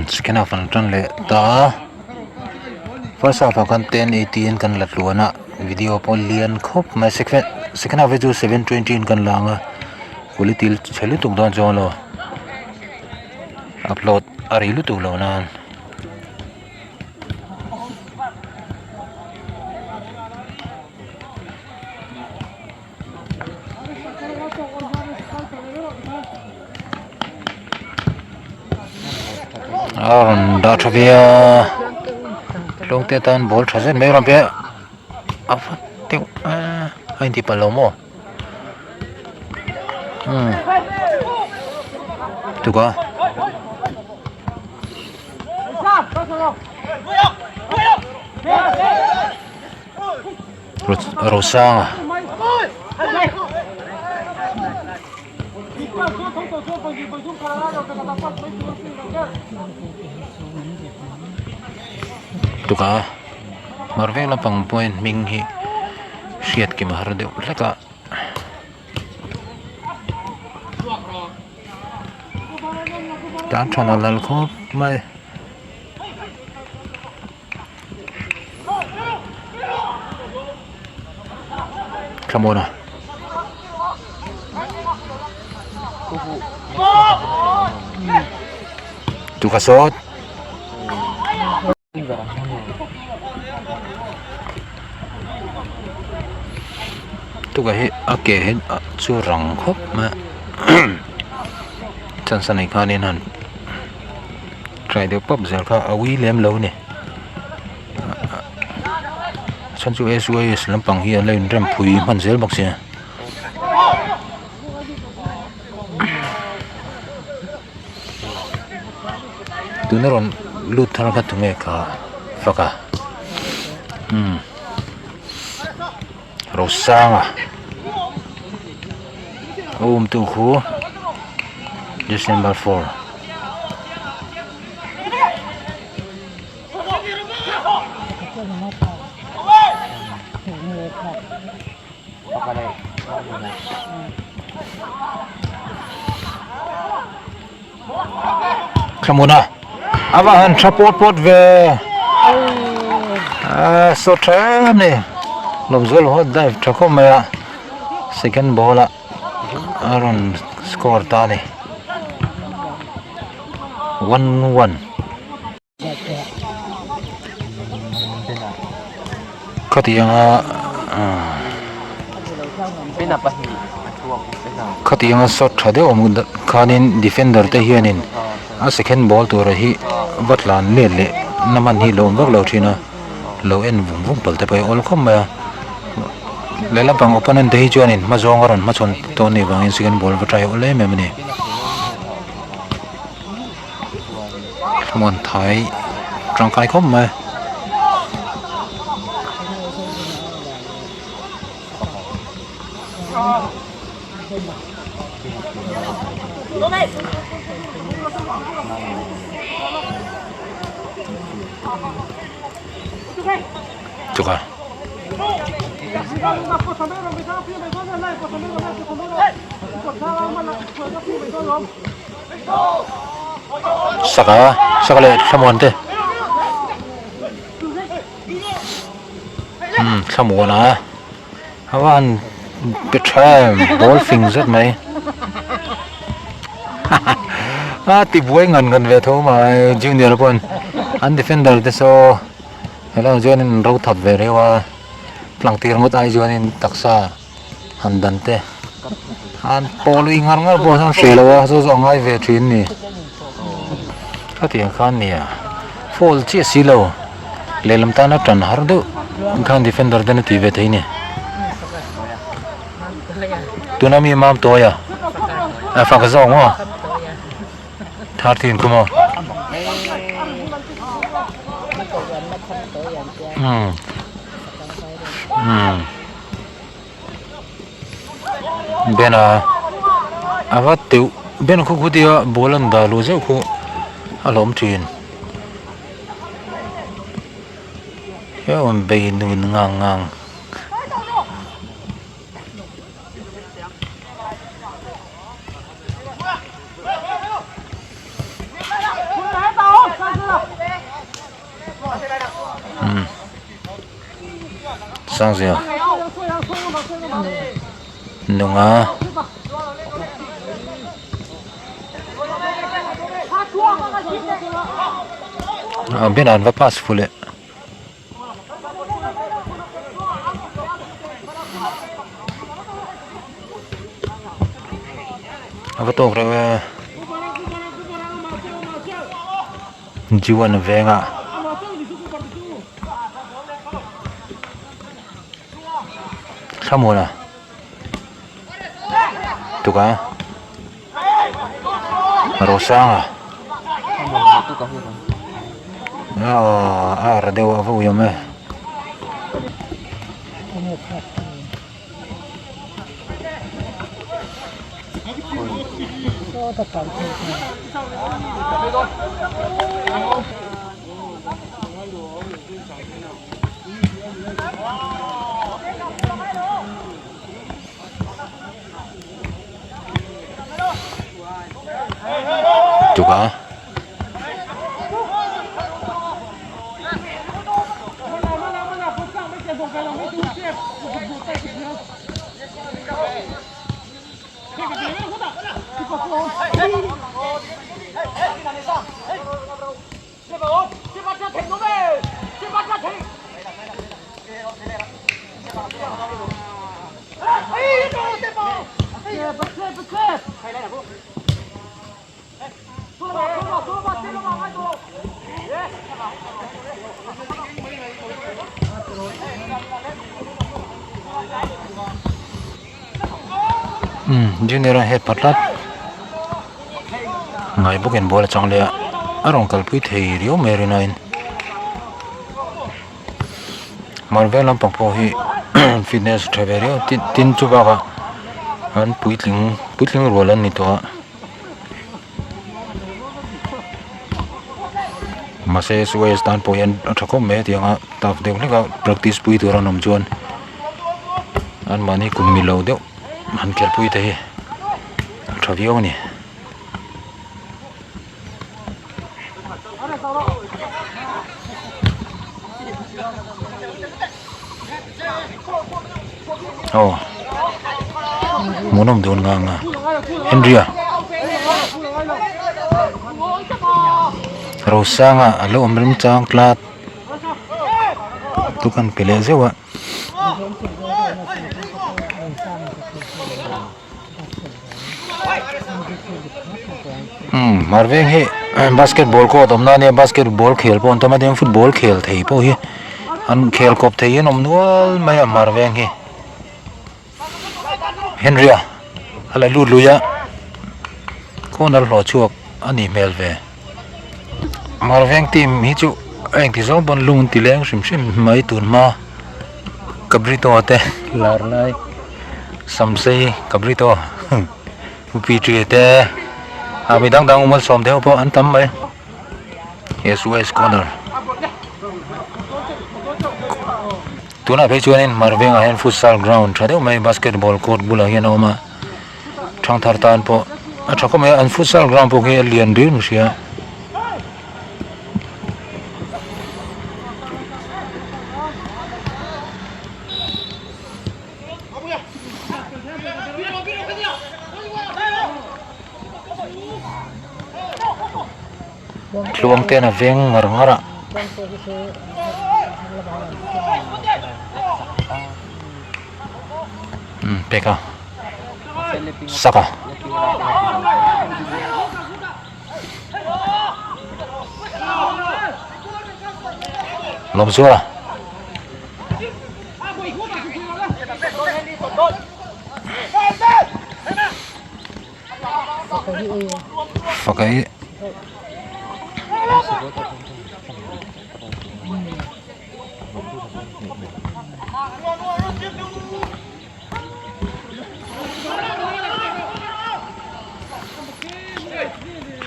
Second half an tan leh ta a first half ah khan 1080 in kan la tluan a video pawh lian khawp mai second second half hi chu 720 in kan la ang a quality chhe lutuk dawn chuang lo upload a rei lutuk lo nan. A rawn dah tha ve a tlawngte tan ball tha zet mai a rawn pe a a va deuh a a inti palh lo maw umm tuka. Rosanga tuka hmar vek lampang pawhin hming hi hriat kim a har deuh hlek a. Tan than a lal khawp mai. Thlamuana Tukha sawt Tukha hi a ke hi chu rang khawp mai a chance a neih khanin han try deuh pawp zel kha a ui lem lo a ni a chhan chu S_Y_S lampang hi an lo inrem phui hman zel bawk sia tuna rawn lut thar kha tunge kha fak a umm Rosanga a awmtu khu December 4. Thlamuna a va han tha pawt pawt ve a saw tha em a ni lawmzual ho dive tha khawp mai a second ball ah a rawn score ta a ni 1-1. Khatianga khatianga shot tha deuh awm khanin defender te hianin a second ball tura hi va tlan let leh na hman hi lo awm vak lo thin a lo en vung vung palh te pawh hi a awl khawp mai a lehlam pang opponent te hi chuanin hma zawng a rawn hmachhawn tawh anih vangin second ball va try awl em em a ni. Hmuan thai tangkai khawp mai. Chuk a. Saka saka leh thlamuan te umm thlamuan a a va han pe tha em ball fing zet mai a ti buai ngan ngan ve tho mai junior pawhin an defender te saw helaiah chuanin an ro thap ve reuh a tlang tir ngawt ai chuanin taksa. Han dan te an pawl ui ngar ngar pawh hian hreh lo a chu chu a ngai ve thin a ni khatiang khan nia foul chiah si lo lehlam tana tan har deuh khan defender ten a tih ve thei a ni tuna mi mam tawi a a fak zawk maw 13 kum aw umm umm. Ben a a va teuh Ben khu khu tia ball an dah luh zeuh khu a hlawm thin he awm bei nun ngang ngang. Sangzia Nunga. A Ben-a an va pass fu leh. A va tawk reuh e. Jiwan venga. Thlamuana tuka Rosanga a ra deuh a va ui awm e. Tuka. Umm junior a head phat tlat ngai bawkin ball a chang leh a a rawn kalpui thei riau mai rinaiin Marvel lampang pawh hi fitness tha ve riau tin tin chu bakah an puitling puitling rual an ni tawh a mahse S_Y_S tan pawh hian a tha khawp mai a tiang a tough deuh hlek a practice pui tur an awm chuan anmahni kum milo deuh han khelhpui te hi a tha viau a ni. Aw hmuhnawm dawn ngang a Henry a Rosanga a lo awm rem chang tlat tukan pe leh zeuh a. Umm hmar veng hi basketball court awm na ania basketball khel pawh an tam a tin football khel thei pawh hi an khel kawp thei hi an awm nual mai a hmar veng hi Henry a a la lut lui a corner hlawh chhuak a nih hmel ve hmar veng team hi chu a engti zawng pawn lung an ti leng hrim hrim mai tun hma Cabrito te lar lai Samsei Cabrito Upi te ah mi dang dang umal sawm deuh pawh an tam mai S_U_S corner tunah phei chuanin hmar vengah hian futsal ground tha deuh mai basketball court bulah hian a awm a thangthar tan pawh a tha khawp mai a an futsal ground pawh khi a lian riau in hria. Tluang ten a veng ngar ngar a. Umm pek a sak a. Lawmzuala. Faka hi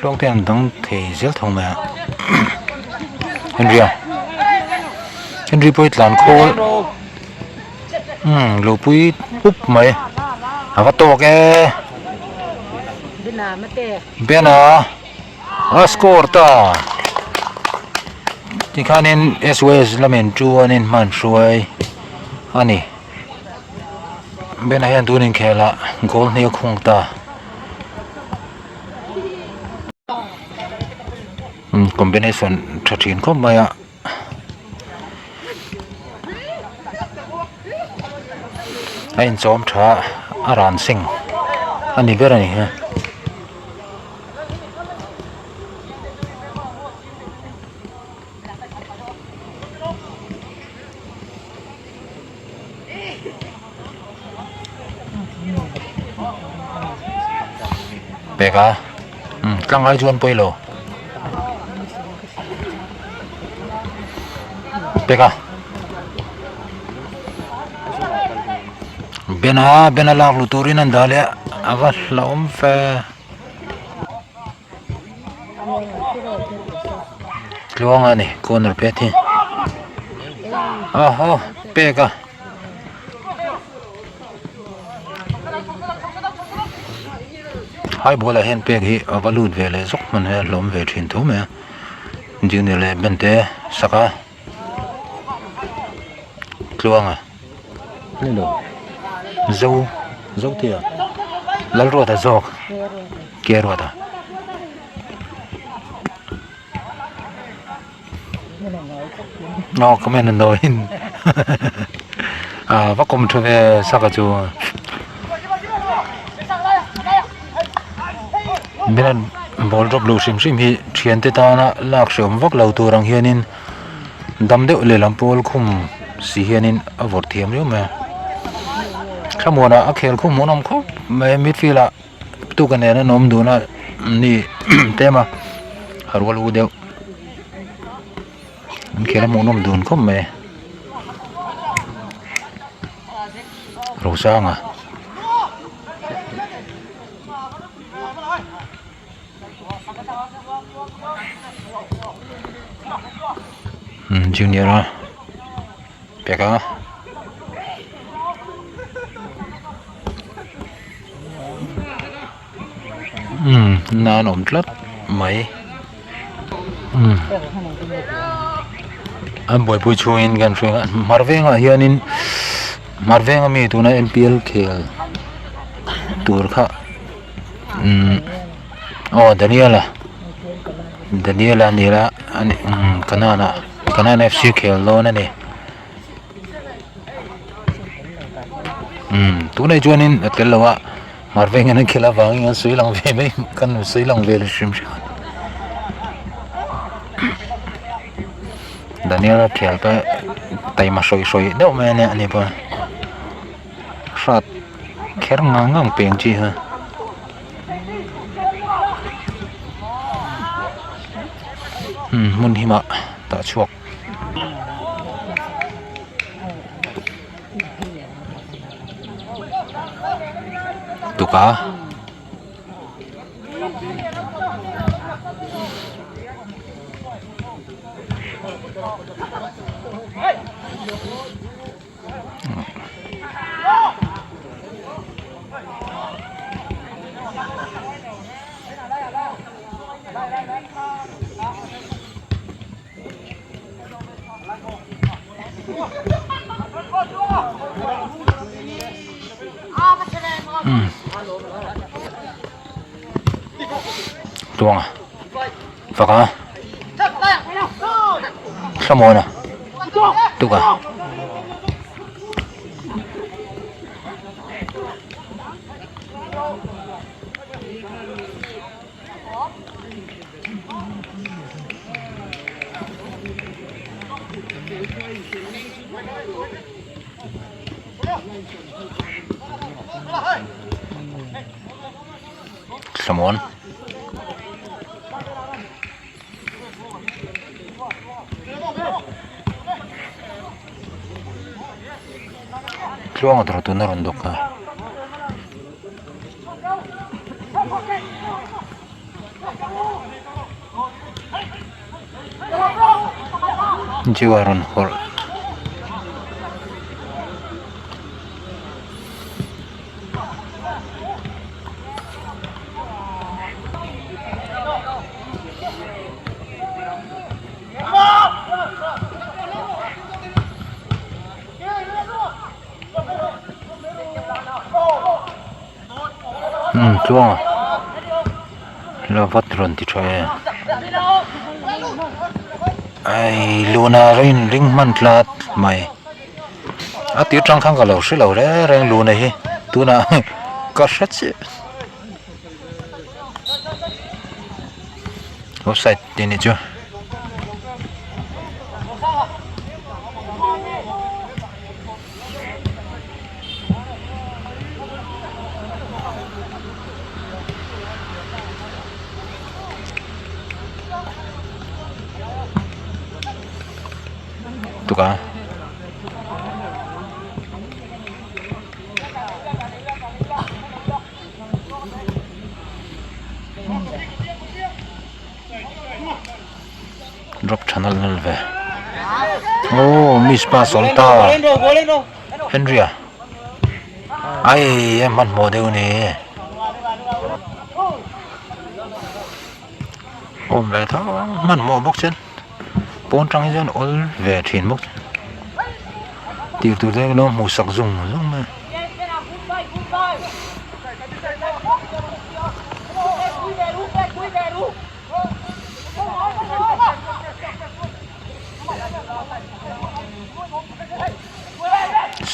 Tluang te an dang thei zel tho mai a Henry a Henry pawh hi tlan khawl umm lo pui pup mai a va tawk e Bena a score ta tikhanin S_Y_S lamin chuanin hman hruai. a ni. Bena hian tun inkhelah goal hnih a khung ta. Combination tha thin khawp mai a. A inchawm tha a ran sing a ni ber a ni he. Pek a umm tlangai chuan pawi lo pek a bena bena lak luh turin an dah leh a a va hlauhawm fe. Tluanga a ni corner pet hi aw haw pek a hai ball ah hian pek hi a va lut ve leh zawk hman hi a hlawm ve thin tho mai a junior leh ben te sak a tluanga ni lo zo zo te a lalruata zawk. Ke ruat a. Aw comment an dawiin a va kawm tha ve saka chu Milan ball drop lo hrim hrim hi thiante tana lak hreawm vak lo tur ang hianin dam deuh lehlam pawl khum si hianin a vawrh thiam riau mai a thlamuanah a khel khum hmuhnawm khawp mai midfield ah. Tuka nen an awm dun a ni tlem a a rual u deuh an khel a hmuhnawm dun khawp mai Rosanga junior a pek a. Umm nan awm tlat mai umm an buaipui chhungin kan hria a hmar vengah hianin hmar venga mi tuna M P L khel tur kha umm aw Daniel a Daniel a ni la umm kanan ah kanan F C khel dawn a ni. Umm tunah chuanin a tel lo a hmar vengin an khelh avangin an sawi lang ve mai kan sawi lang ve hrim hrim a Daniel a thial te taima hrawih hrawih deuh mai ania ani pawh hrat kher ngang ngang peng chi kha umm hmun himah tah chhuak. Tuka Tuanga faka thlamuana tuka. Thlamuan. Tluanga tur tuna rawn dawk a. Jiva rawn hawrh Umm tluanga la vat rawn ti tha e ai luna a in ring hman tlat mai a tir tang khan ka lo hre lo reng reng luna hi tunah ka hre chiah offside tih nih chu. Tuk a. Drop tha nalh nalh ve. Aww miss pass awm ta. Henry a. Ai a hmanhmawh deuh ni. Awm ve tho hmanhmawh bawk chuan pawn tang hi chuan awl ve thin bawk. Tir tur te lo hmuh sak zung zung mai a.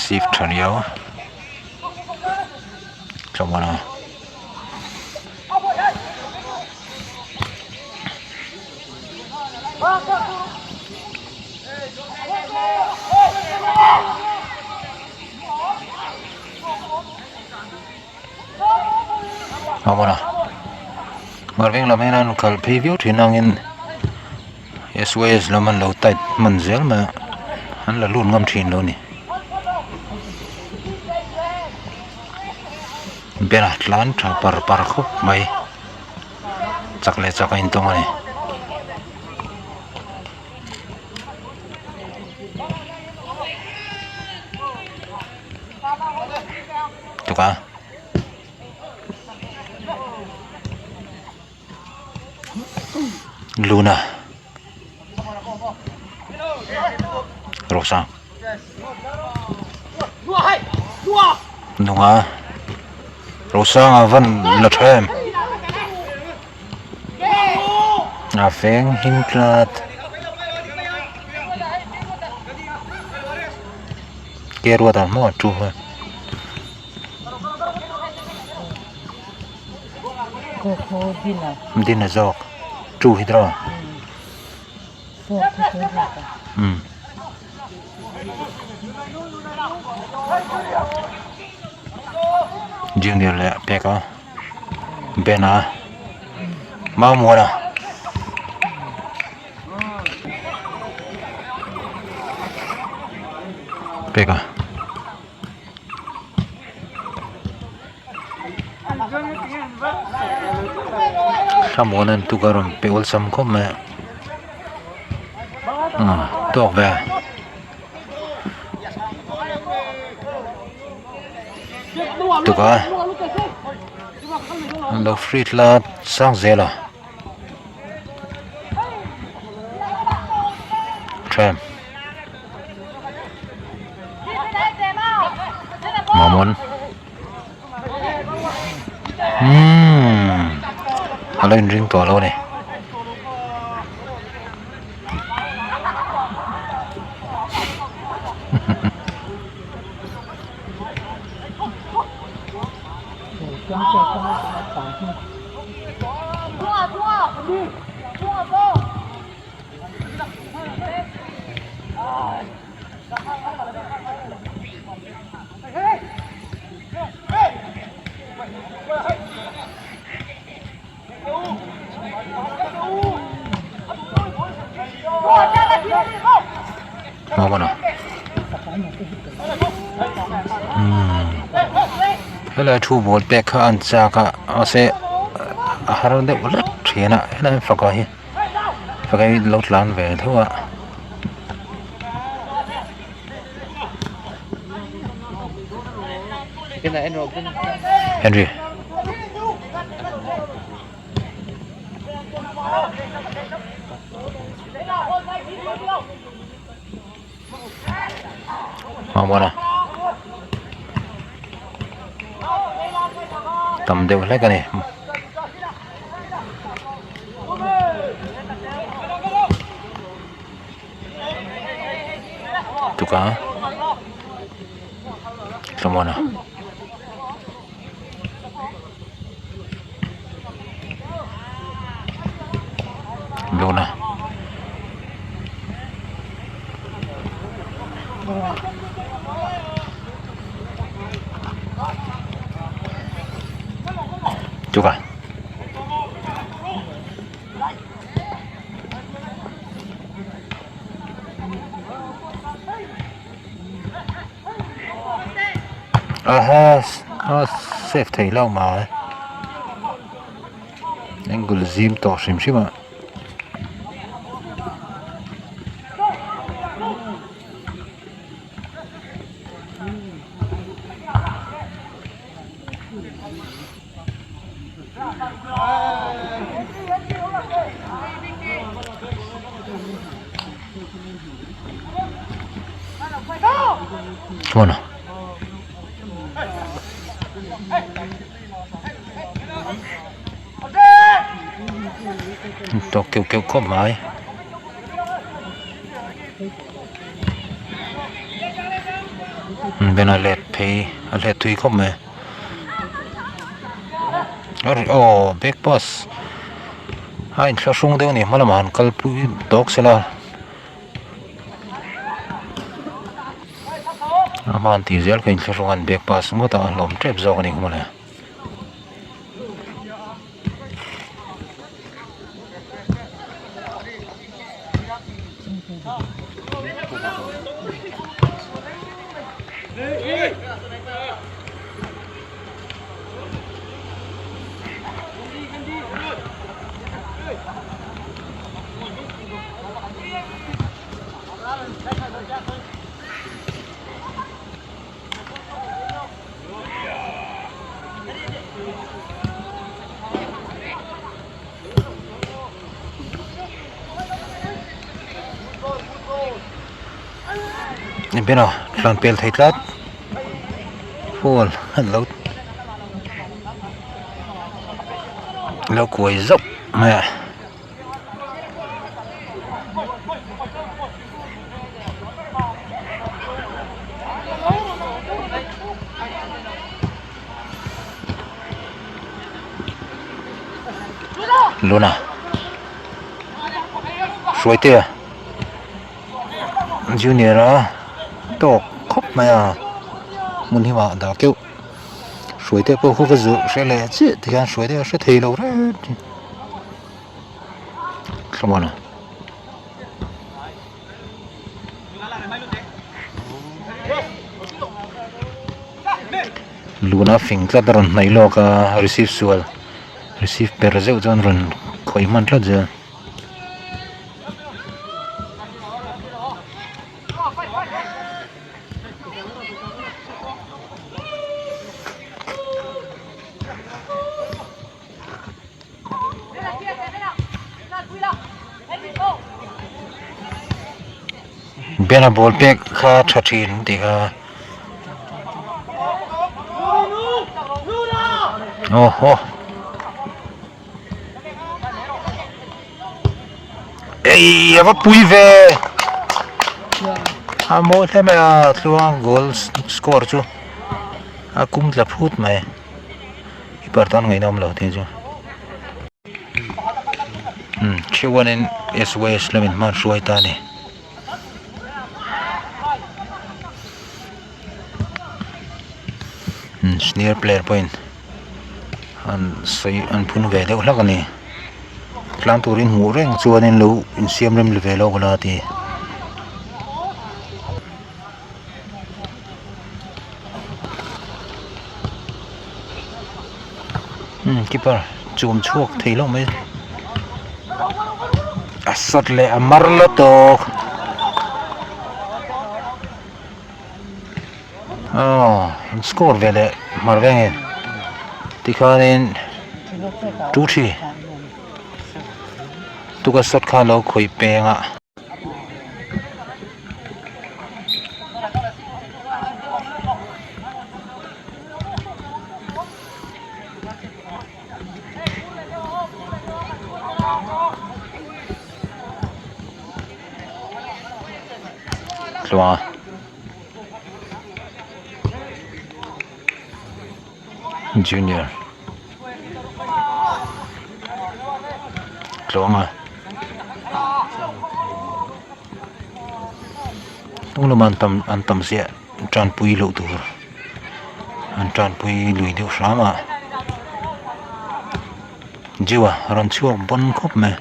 Save tha riau tlawmawlh a. Awmawna Marveng lam hian an kal phei viau thin angin S_Y_S lam an lo tight hman zel mai a an la lut ngam thin lo a ni. Bena tlan tha par par khawp mai chak leh chak a intawng a ni. Tuk a. Luna. Rosa. Nunga. Rosanga van la tha em. A veng him tlat. Ke ruat ang maw a tu kha. Din a zawk tu hi tiraw. Umm. Junior leh pek a Ben a mau muan a. Pek a. Thlamuan an tuk a rawn pe awlsam khawp mai a ah tawk ve tuk a an lo free tlat sang zel a. Tram Mamon umm a lo inring tawh lo a ni. Helai thu ball pek kha an chak a mahse a har deuh hlek thin a helai faka hi faka hi lo tlan ve tho a. Henry. Mamona. Tam deuh hlek a ni. Tuka Thlamuana. Luna. Tuka. Aha a save thei lo mai angle zim tawh hrim hrim a. Chuan tawk keuh keuh khawp mai. Ben a let phei a let thui khawp mai. Aw back pass a inthlahrung deuh a ni hma lamah han kalpui tawk sela a hma an tih zel kha inthlahrung an back pass ngawt a a hlawm tep zawk a ni mawle. Bena tlan pel thei tlat phone an lo lo kuai zauh mai a. Luna Hruaitea Junior a tawk khawp mai a hmun hi mah dah keuh Hruaitea pawh khu ka zuh hre leh chiah tikhian Hruaitea hre thei lo reng Thlamuana. Luna fing tlat a rawn hnaih lawk a receive sual receive per zeuh chuan rawn khawih hman tlat zel. Bena ball pek kha tha thin tih kha aw haw ei a va pui ve a mawi hle mai a tluang goal score chu a kum tla phut mai. Keeper tan ngaihna awm lo tih chu umm Q1 in SYS lamin hma an hruai ta a ni. Umm senior player pawhin an sawi an phun ve deuh hlak a ni tlang turin hmuh reng chuanin lo insiam rem ve lawk la a ti. Umm keeper chum chhuak thei lo mai a sawt leh a mar la tawk aw an score ve leh mar ve nge tikhanin 2-3 tuka sawt kha lo khawih peng a. Tluanga. Junior. Tluanga. Hnung lamah an tam an tam ziah tanpui loh tur an tanpui lui deuh hram a Jew-a rawn chhuak bawn khawp mai.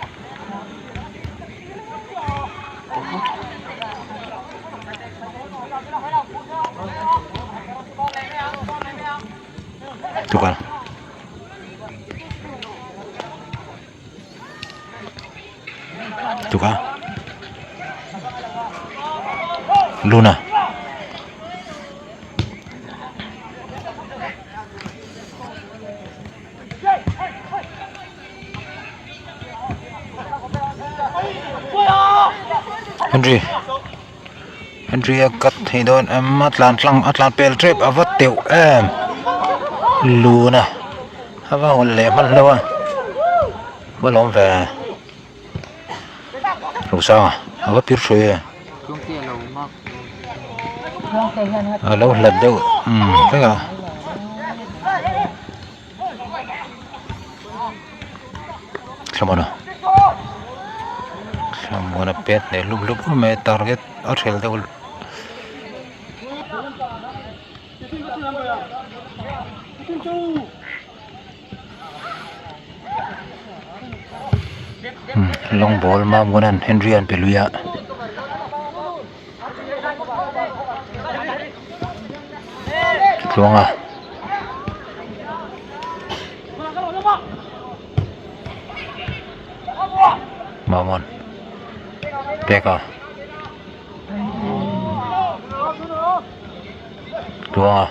Tukar. Tukar. Luna. Henry Henry a cut thei dawn em a tlan tlang a tlan pel tep a va teuh em luna a va hawn leh hman hlauh a va lawm ve Rosanga a va pir thui e a lo hlat deuh umm vek a. Thlamuana Thlamuana pet leh hlup hlup em mai a target a thelh deuh Long ball Mamuana'n Henry an pe lui a. Tluanga Mamuan Peka Tluanga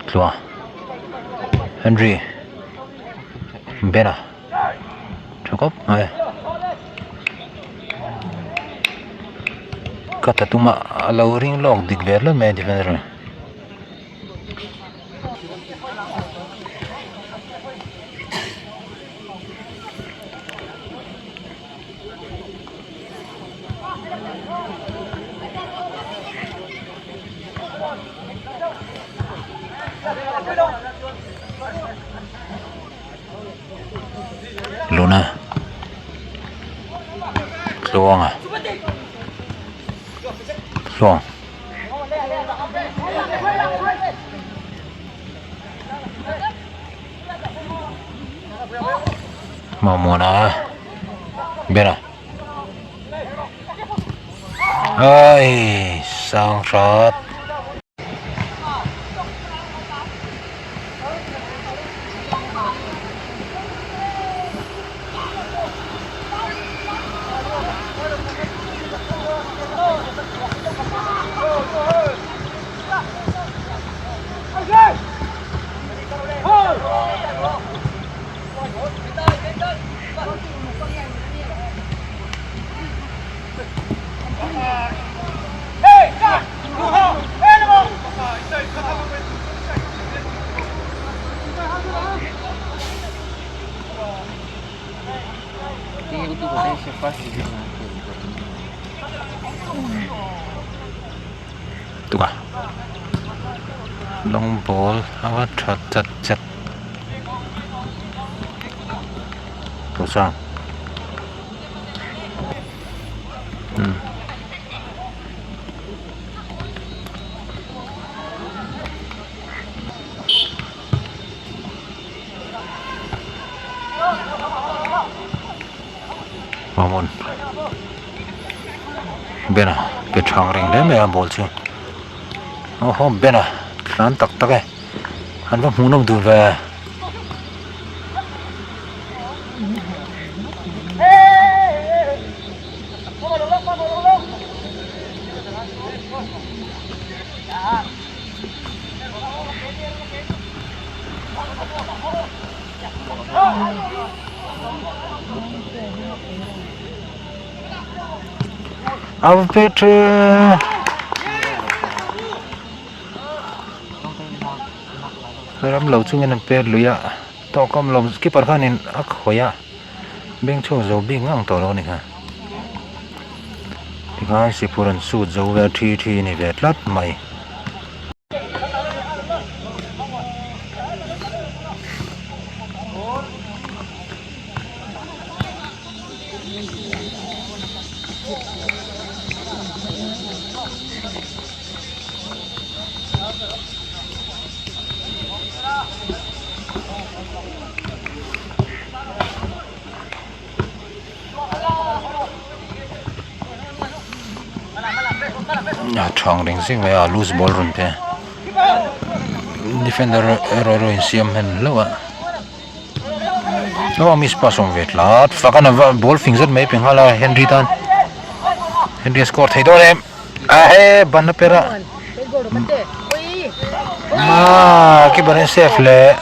Tluanga Henry Bena Tha khawp mai ka ta tum a a lo ring lawk dik ve hlawm mai a defender Luna Tluanga Tluang Mamuana Bena Ai sang hrat. Tukah long ball a va tha chat chat Rosang. Mahmun Bena pe thang reng hle mai a ball chu aw haw Bena tlan tak tak e an va hmuhnawm dun ve. Ram lo chungin an per lui a tawngkam lo keeper khanin a khawih a beng chhuak zo bik ngang tawh lo a ni kha. Tikhan sipur an sut zo vel thi thi a ni ve tlat mai. A thang reng zing mai a loose ball rawn pe defender erawh erawh insiam hman hlauh a aw miss pass awm ve tlat fak a ball fing zet mai pe nghal a Henry tan Henry a score thei dawn em a he ban a per a ma keeper in save leh.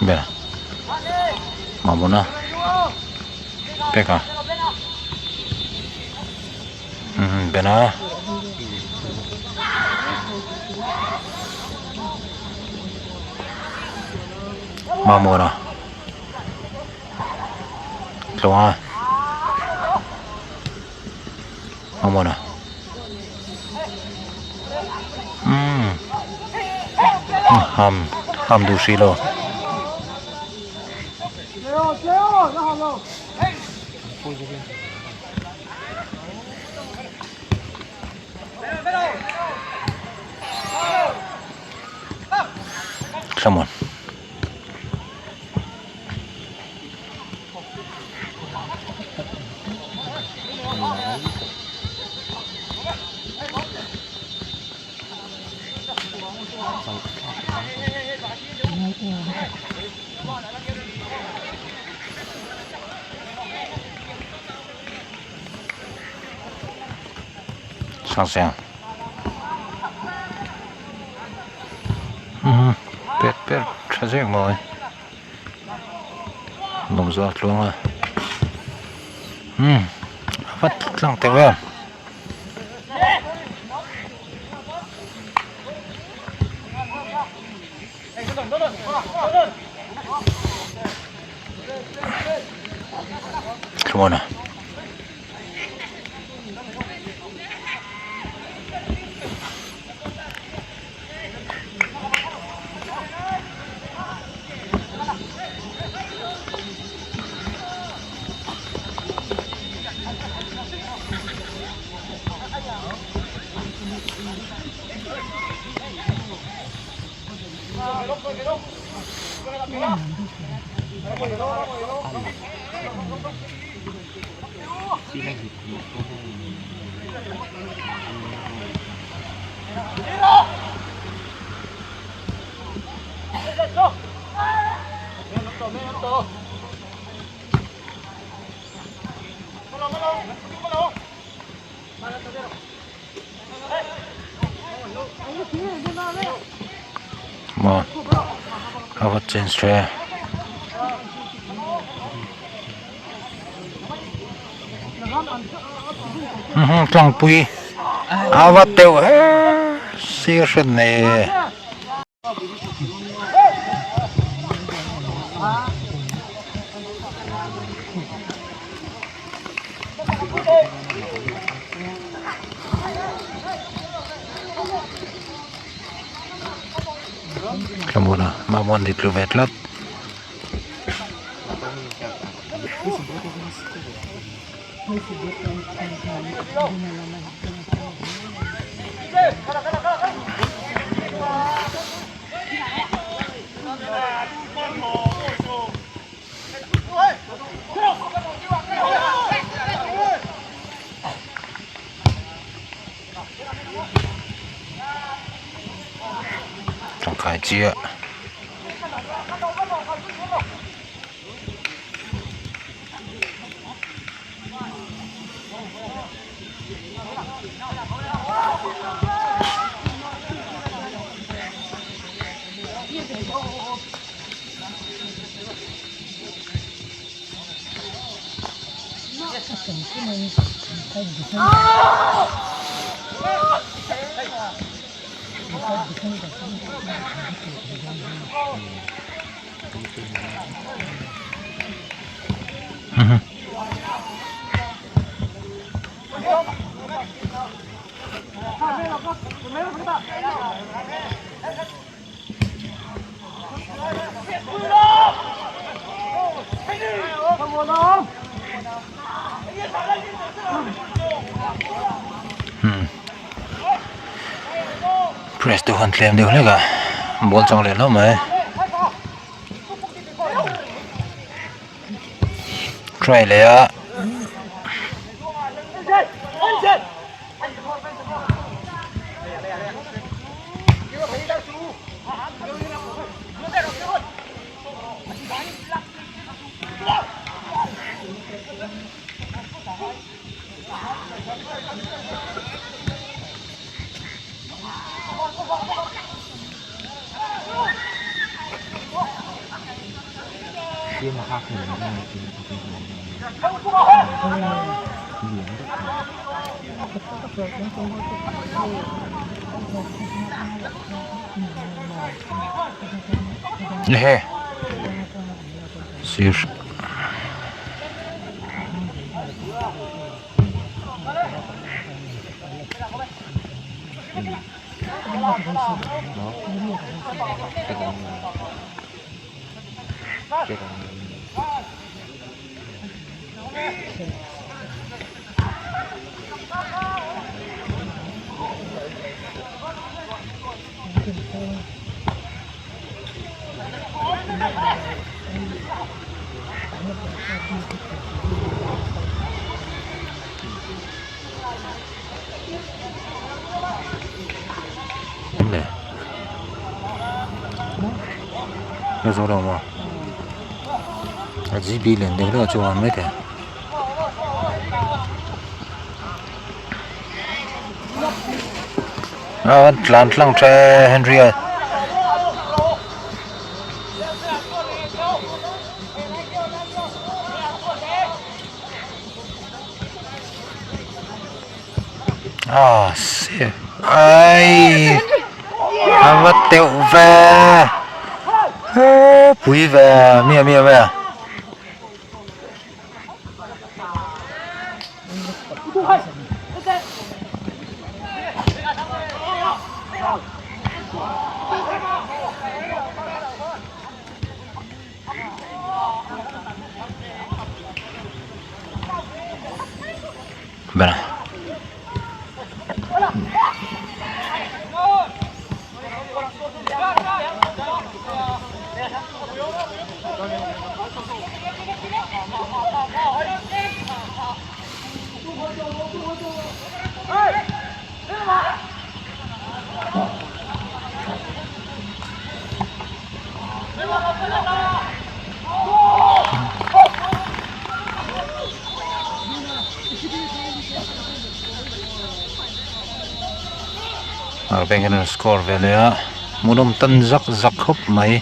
Ber Mamuna peka umm bena Mamuna tlawnga Mamuna umm ham ham duh hrih lo. Come on. Sang umm pet per tha zek mawi lawm zual tluang a umm a va tlang teuh em. Tluana. Maw a va change tha e. Tlangpui a va teuh he sir hret nei e. Thlamuana Mamuan dik tlu ve tlat. Tangkai chiah. Press te huan tlem deuh hlek a ball chang leh hlauh mai try leh a. Ehe sir. A G B lian deuh deuh a chuan mai thei. A tlan tlang tha e Henry a. A se ai a va teuh ve pui ve mia mia ve. Bena. Bank hian an score ve leh a hmuhnawm tan zak zak khawp mai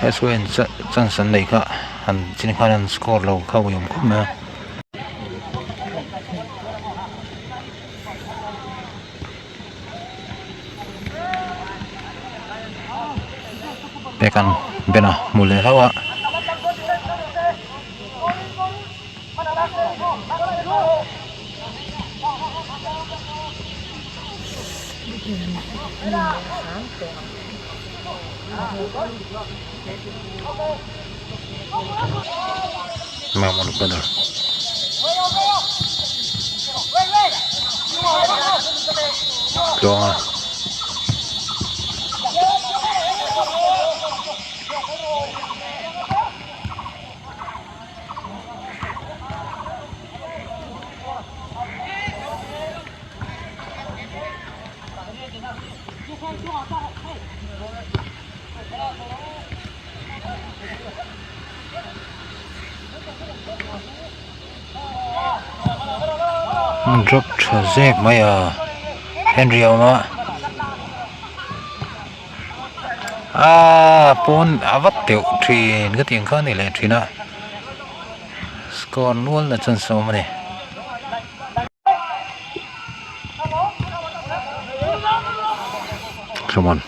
he suain chance an neih kha an chin khan an score lo kha uiawm khawp mai a. Pek an ben a hmu leh hlauh a. Mamon brother. Tluanga. Drop tha zek mai a Henry a awm a aaa pawn a va teuh thin ka tih ang kha a ni leh thin a score nual na chance a awm a ni. Come on.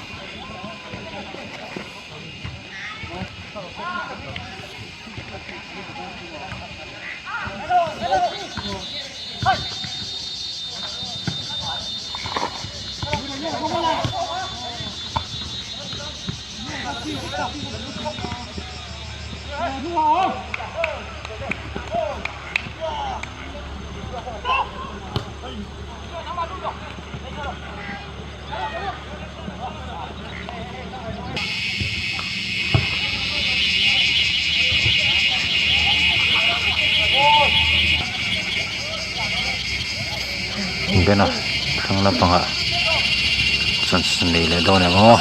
Bena thlang lampangah chance nei leh dawn em aw.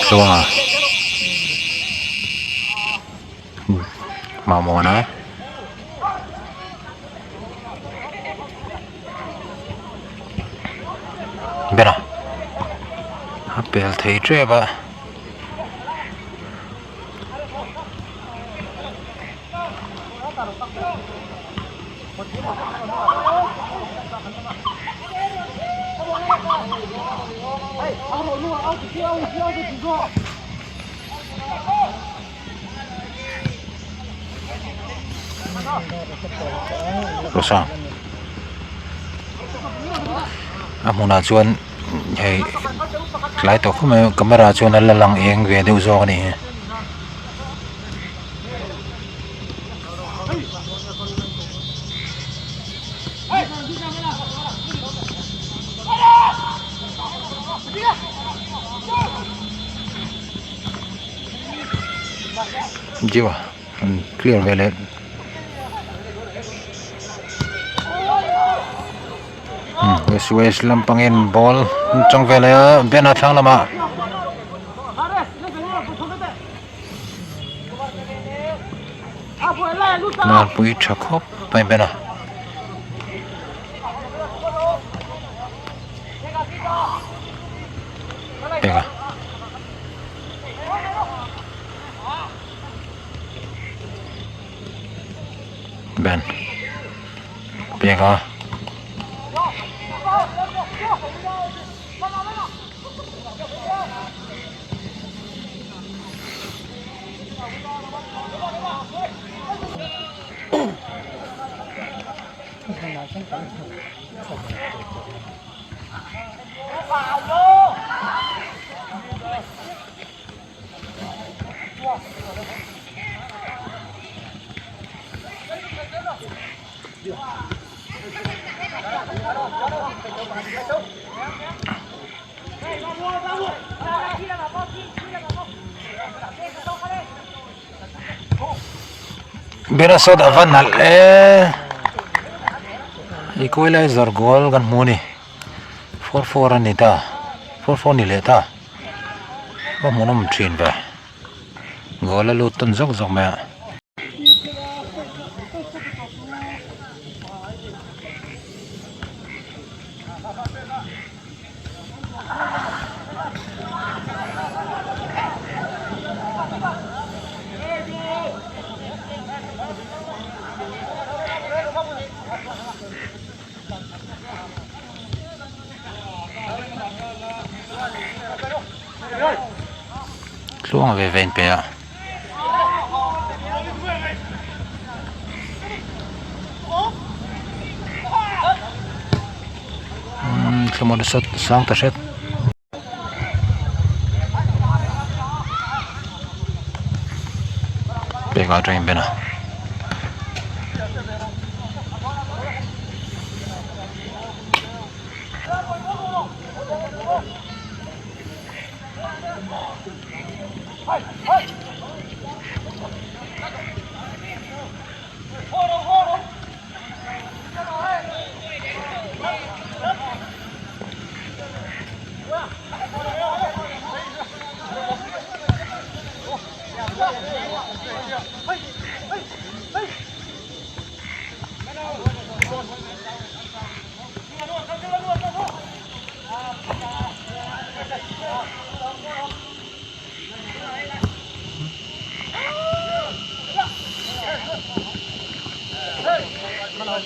Tluanga Mahmuana Bena a pel thei tep a. Rosa a hmunah chuan hei tlai tawh khawp mai a camera chuan a la lang eng ve deuh zawk a ni hi. Diwa an clear ve leh west west lampangin ball an chang ve leh a banner thlang lamah. Nalpui tha khawp mai bena. Peka. Ben. Peka. Bena sawt a va nalh e equalizer goal kan hmu a ni 4-4 a ni ta 4-4 ni leh ta va hmuhnawm thin ve goal a lut tawn zawk zawk mai a. Tluang ve ve in pe a. Thlamuan a sat sang ta hret. Pek ah atangin ben a. Peka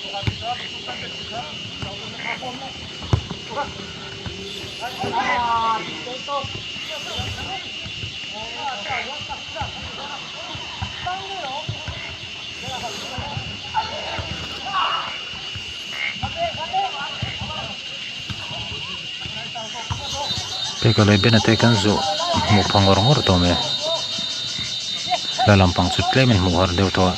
leh Ben-a te kan zawh hmuh pha ngawr ngawr tawh mai hla lampang chu tlem in hmuh har deuh tawh a.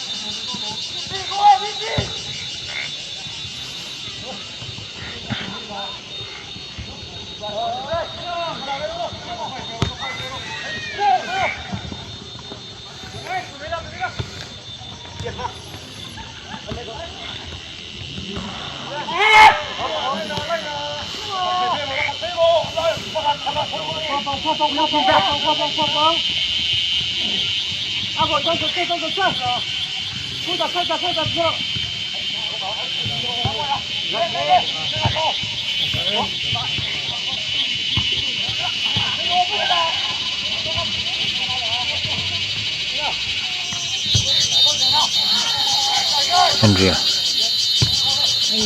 Henry-a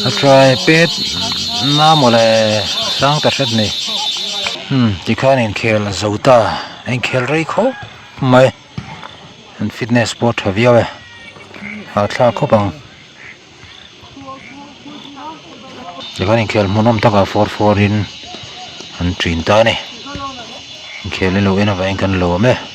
a try pet na mawle sang ta hret ni hmm tikhan inkhel a zo ta a inkhel rei khawp mai an fitness pawh a tha viau e hahthlak khawp ang. Tikhan inkhel hmunawm takah 4-4 in an ṭin ta a ni. Inkhel hi lo en avangin kan lawm e.